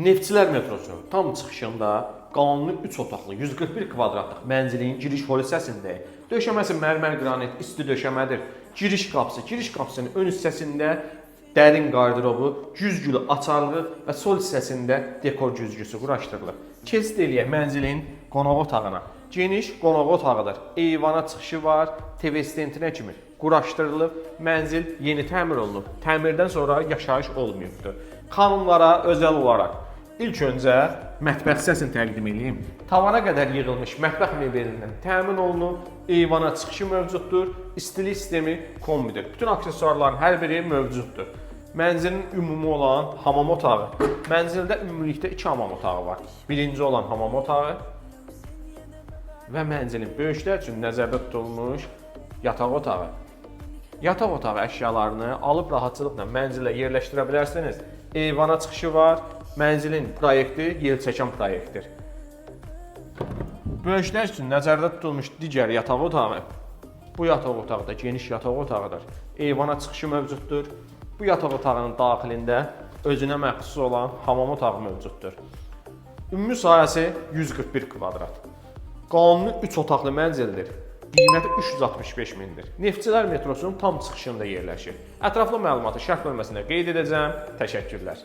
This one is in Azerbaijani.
Neftçilər metrosunun tam çıxışında qanuni 3 otaqlı 141 kvadratlıq mənzilin giriş hol hissəsindəyik. Döşəməsi mərmər qranit isti döşəmədir. Giriş qapısı, giriş qapısının ön hissəsində dərin qardırobu, güzgülü açarlığı və sol hissəsində dekor güzgüsü quraşdırılıb. Keçid eləyək mənzilin qonaq otağına. Geniş qonaq otağıdır. Eyvana çıxışı var, TV stentinə kimi quraşdırılıb. Mənzil yeni təmir olunub. Təmirdən sonra yaşayış olmayıbdır. Xanımlara özəl olaraq ilk öncə mətbəx hissəsini təqdim edeyim. Tavana qədər yığılmış mətbəx mebelindən təmin olunub, eyvana çıxışı mövcuddur, istilik sistemi kombidir. Bütün aksesuarların hər biri mövcuddur. Mənzilin ümumi olan hamam otağı. Mənzildə ümumilikdə 2 hamam otağı var. Birinci olan hamam otağı və mənzilin böyüklər üçün nəzərdə tutulmuş yataq otağı. Yataq otağı əşyalarını alıb rahatçılıqla mənzilə yerləşdirə bilərsiniz. Eyvana çıxışı var. Mənzilin proyekti yelçəkən proyektdir. Böyüklər üçün nəzərdə tutulmuş digər yataq otağı. Bu yataq otağı da geniş yataq otağıdır. Eyvana çıxışı mövcuddur. Bu yataq otağının daxilində özünə məxsus olan hamam otağı mövcuddur. Ümumi sahəsi 141 kvadrat. Qanuni 3 otaqlı mənzildir. Qiyməti 365 mindir. Neftçilər metrosunun tam çıxışında yerləşir. Ətraflı məlumatı şərh bölməsində qeyd edəcəm. Təşəkkürlər.